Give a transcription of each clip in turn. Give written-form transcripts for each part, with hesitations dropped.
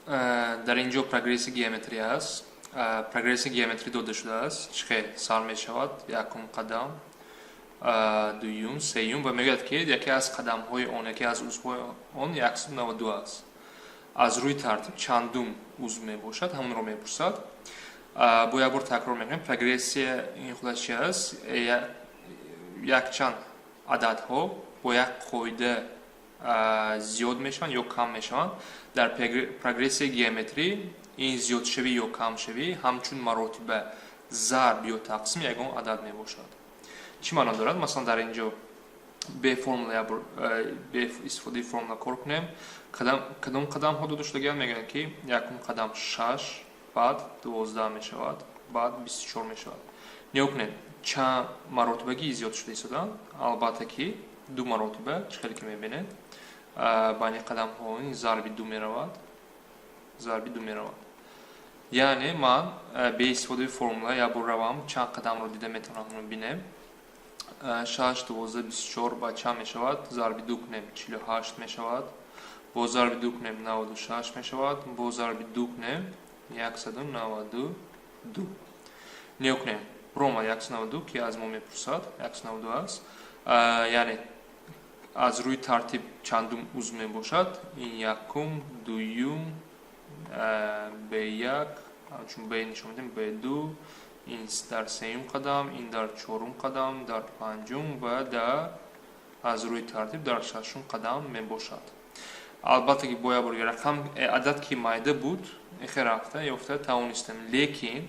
Дар ин ҷо прогрессияи геометрӣ аст. Прогрессияи геометрӣ дода шудааст. Чӣ хел сар мешавад? Якум қадам, дуюм, сеюм ва мегӯяд, ки яке аз қадамҳои он, яке аз узвҳои он 192 аст. Аз рӯи тартиб чандум узв мебошад, ҳамонро мепурсад. Бо як бор такрор мекунем: прогрессия ин худаш чи аст? Якчанд ададҳо бо як қоида зиёд мешаванд ё кам мешаванд. Дар прогрессияи геометрӣ ин зиёдшавӣ ё камшавӣ ҳамчун маротиба зарб ё тақсими ягон адад мебошад. Чӣ маъно дорад? Масалан, дар ин ҷо бе формула, бе истифодаи формула кор кунем. Кадом қадамҳо дода шудагианд? Мегӯянд, ки якум қадам шаш, баъд 12 мешавад, баъд 24 мешавад. Нигоҳ кунед, чанд маротибагӣ зиёд шуда истоданд? Албатта ки ду маротиба. Чӣ хеле ки мебинед, байни қадамҳо ин зарби ду меравад, зарби ду меравад. Яъне ман бе истифодаи формула як бор равам, чанд қадамро дида метавонам, бинем: шаш, 12, 24 ба чанд мешавад? Зарби ду кунем, 48 мешавад. Бо зарби ду кунем, 96 мешавад. Бо зарби ду кунем, 192. Нигоҳ кунем, рома 192, ки аз мо мепурсад, 192 аст. Яъне аз рӯи тартиб чандум узв мебошад? Ин якум, дуюм, б1, ҳамчун б нишон медиҳем, б2, ин дар сеюм қадам, ин дар чорум қадам, дар панҷум ва дар аз рӯи тартиб дар шашум қадам мебошад. Албатта ки бо як бор рақам, адад ки майда буд, эхе рафта ёфта тавонистем, лекин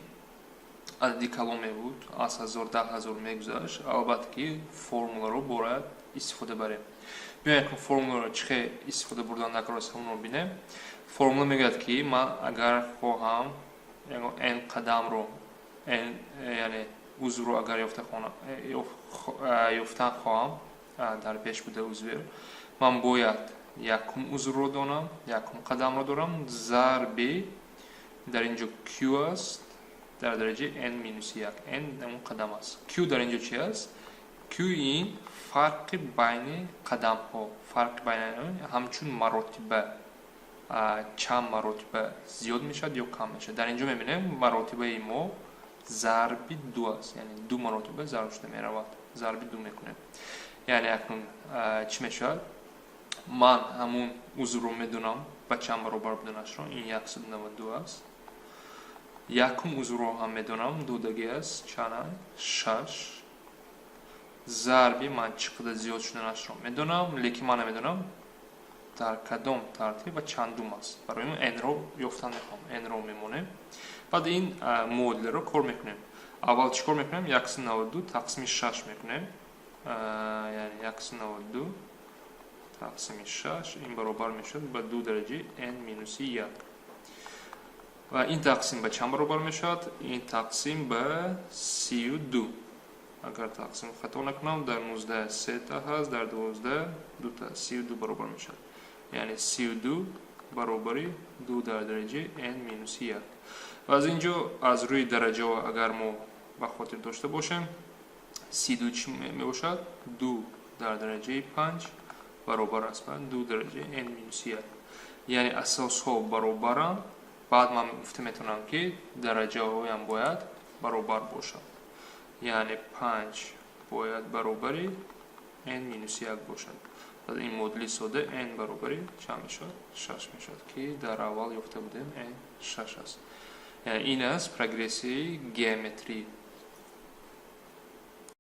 адади калон мебуд, аз ҳазор, 10 000 мегузашт, албатта ки формуларо бояд истифода барем. Биёем, якум формуларо чӣ хел истифода бурдан накард, ҳамонро бинем. Формула мегӯяд, ки ман агар хоҳам n қадамро, яъне узвро агар ёфтан хоҳам, дар пеш буда узверо, ман бояд якум узвро донам, якум қадамро дорам, зарби дар ин ҷо q аст дар дараҷаи n минуси як. N ҳамон қадам аст. Q дар ин ҷо чи аст? Q ин фарқи байни қадамҳо, фарқи байни ҳамчун маротиба, чанд маротиба зиёд мешавад ё кам мешавад. Дар ин ҷо мебинем, маротибаи мо зарби ду аст, яъне ду маротиба зарб шуда меравад. Зарби ду мекунем, яъне акнун чӣ мешавад? Ман ҳамун узвро медонам, ба чанд баробар буданашро, ин 192 аст. Якум узвро ҳам медонам, додагӣ аст. Чанд? Шаш. Зарби ман чӣ қадар зиёд шуданашро медонам, лекин ман намедонам дар кадом тартиб ва чандум аст. Барои ин n-ро ёфтан мехоҳам. N-ро мемонем, баъд ин муодиларо кор мекунем. Аввал чӣ кор мекунем? 192 тақсими шаш мекунем, яъне 192 тақсими шаш, ин баробар мешавад ба ду дараҷаи n минуси як. Ва ин тақсим ба чанд баробар мешавад? Ин тақсим ба 32, агар тақсим хато накунам. Дар 19 сета ҳаст, дар 12 дута, 32 баробар мешавад. Яъне 32 баробари ду дар дараҷаи n минуси як. Ва аз ин ҷо аз рӯи дараҷаҳо агар мо ба хотир дошта бошем, 32 чӣ мебошад? Ду дар дараҷаи панҷ баробар аст ба ду дараҷаи n минуси як. Яъне асосҳо баробаранд. Баъд ман гуфта метавонам, ки дараҷаҳоям бояд баробар бошанд, яъне панҷ бояд баробари n минуси як бошад. Ин модули сода n баробари чанд мешавад? Шаш мешавад, ки дар аввал ёфта будем, n шаш аст. Яъне ин аст прогрессияи геометрӣ.